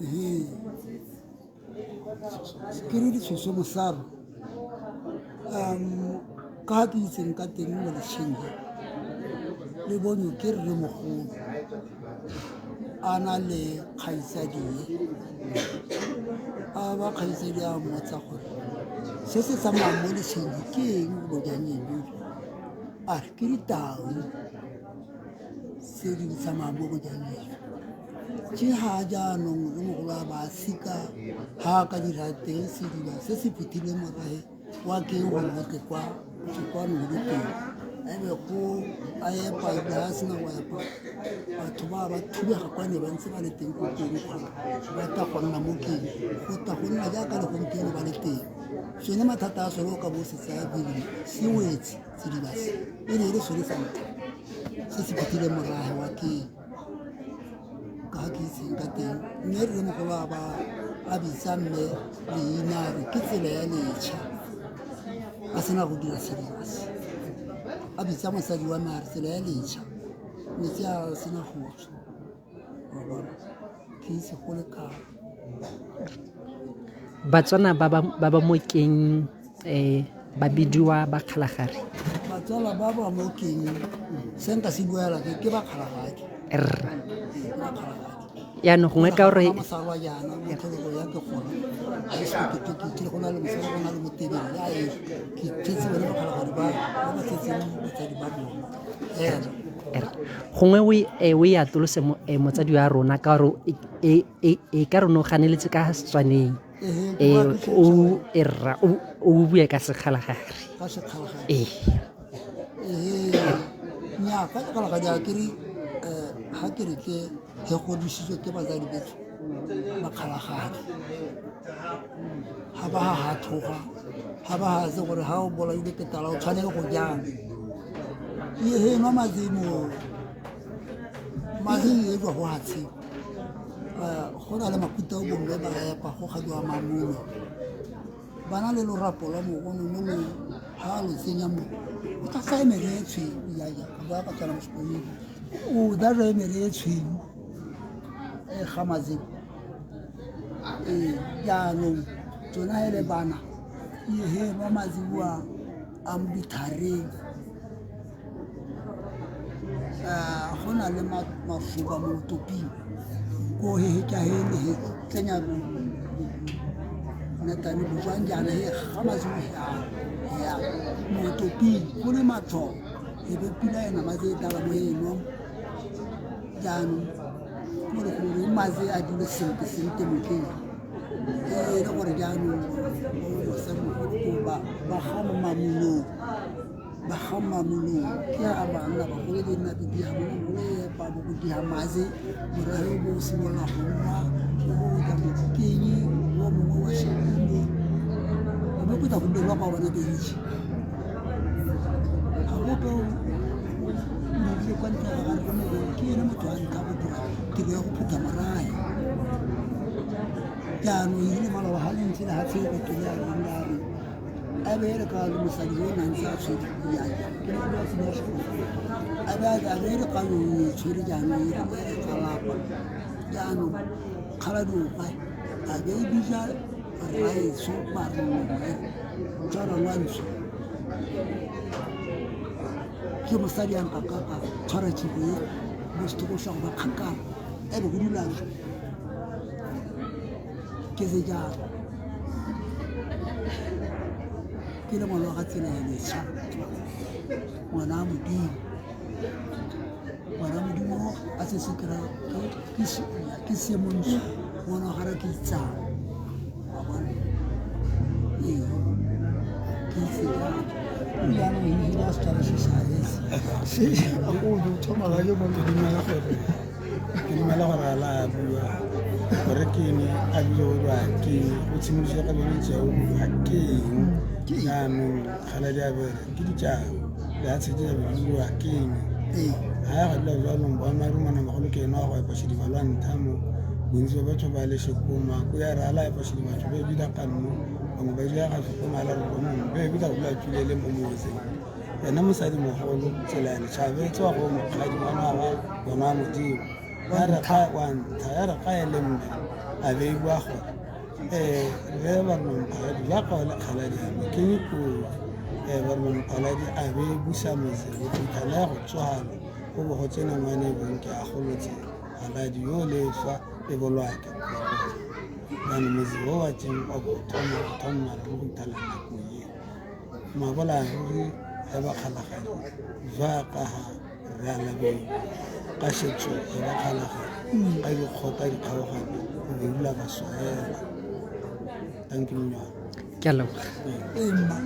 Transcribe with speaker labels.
Speaker 1: Ehe. Ke re ditshoso mosaro ka ga ke itseng ka teng mo letšheng le le bonwe ke rremogolo a na le kgaitsadie a ba kgaitsadi a mmotsa gore se se tsamayang mo letšheng le ke eng bojanyeng jo a re ke ditau tse di tsamayang mo bojanyeng jo ke ga jaanong rremogolo a ba sika ga a ka dira teng sediba se se phuthileng morahe wa keng gore go tle kwa kwano go le teng ebe go a epa ebile ga a sena go epa batho ba ba thubega kwa ne ba ntse ba le teng ko teng kwa ba tla go nna mo keng go tla go nna jaaka le gompieno ba le teng sone mathata a sone o ka bo o se tsaya pele se wetse sediba se e ne e le sone sa ntlha se se phuthileng morahe wa keng ka ke itseng ka teng mme rremogolo a ba a bitsa mme leina a re ke tsela ya letšha a sena go dira sediba se a bitsa mosadi wa me a re tsela ya letšha metsi a sena go tswa wa bona ke itse go le kalo.
Speaker 2: Batswana ba ba mo keng ba bidiwa Bakgalagadi.
Speaker 1: Batswana ba ba mo keng se nka se buela ke ke Bakgalagadi.
Speaker 2: Rra.
Speaker 1: Ee, ke Bakgalagadi.
Speaker 2: Yaanong gongwe ka gore
Speaker 1: Mosarwa jaana mo tlholego ya ke gona ga ise ke ke ke go na le mosadi go na le motebele ya e ke tletse bone Bakgalagadi ba ba ba tletseng batsadi ba bona. Ena.
Speaker 2: Erra. Gongwe o e atolose motsadi wa rona ka gore e ka re o ne o ganeletse ka Setswaneng. O erra o bue ka Sekgalagadi.
Speaker 1: Ka Sekgalagadi.
Speaker 2: Ee.
Speaker 1: Nnyaa, ka Sekgalagadi a kere ga ke re ke ke godisitswe ke batsadi betso Bakgalagadi. Ga ba ga thoga, ga ba ga se gore ga o bolailwe ke tala o tshwanele go jang. Ihe nwa madimo, madi e tswa go hatshe. Go na le makuta o bomme ba epa go gadiwa mamulo. Ba na le lorapo lwa mogono mo lo ha lo tsenya mo o tla fa emere e tshweu ya ya ka ba ka tswana mo sekolong o da re emere e tshweu e ga mazeko ee jaanong tsona ele bana ihe ba maziwa a mo dithareng go na le mafoba mo toping ko he ka he ne he tsenya netane bojang jaana he ga maziwa ya mo toping go le matlho e be pula ena maze e tala mo eno jaanong mo le gore maze a dule sentle sentle mokeng e le gore jaanong mosadimogolo ko ba ba ga mo mamulong ba ga mamulong ke a banna bagolo le nna ke diga mo epa bo go diga maze morago bo simolola go nwa bo go ja mokenyi o mongwe wa shekulo mme go tla go dulwa kwa bona bentši ga gope o kwa ntle ga gare mogolo ke ene motho wa ntlha go dira tiro ya go phutha morae jaanong ebile maloba ga le ntse le gatshe go tole a reng a re a be re ka le mosadi yo o nang tse a tshwere ya ke ne ke se a be a be re ka yo o tshwere jaanong e re ka lapa jaanong kgaladiopa a be e bitsa rraetsho ba re mongwe tswana lwantsho ke mosadi a nkakaka tshwara tšhipo e mo setoko sa go ba kgakala e be go dula ke se jalo ke le ngwana wa ga tsela ya letšha ngwana wa modimo ngwana wa modimo a se se kry ke semontsho ngwana wa gare ke itsang wa bona ee ke itse jalo jaanong ebile a setswana se sa etse
Speaker 3: o thoma ga ke mo ke dumela gore ke dumela gore a la a bua gore ke ne a bile go bua ke go tshimolose ka bone tseo a ke eng jaanong kgaladi a bere ke ditšao le a tshetse ya bile bua ke eng ga ya ga dula jalo boammaaruri ngwana mogolo ke ene wa go epa sediba lwa ntlha mo bontsi ba batho ba le sekoma ko ya re a la epa sediba batho ba ebila kanno bangwe ba dira ga sekoma la re mongwe ba ebila go dula tswilele mo motseng ena mosadimogolo tsela ya letšhabe tsewa go mokgadi ngwana wa ngwana wa modimo. Ya re ga wa ntlha ya re ga e le mme a beiwa gore um rre Barolong Phaladi jaaka o le kgaladi ya me ke ko um Barolong Phaladi a be busa motse go fitlha le ya go tswala go bo go tsena ngwane e bong ke a golotse Phaladi yo le fa e bolwa ke kgoro. Jaanong motse o wa teng wa go thoma go thoma le go ithala nako e mabola ruri ge ba kgalagadi jaaka ga re alabeng ka setso ge ba kgalagadi ka dikgota dikgaogano go beula ba swela. Thank you, Mnywana.
Speaker 2: Ke a leboga.
Speaker 1: Ee, mma.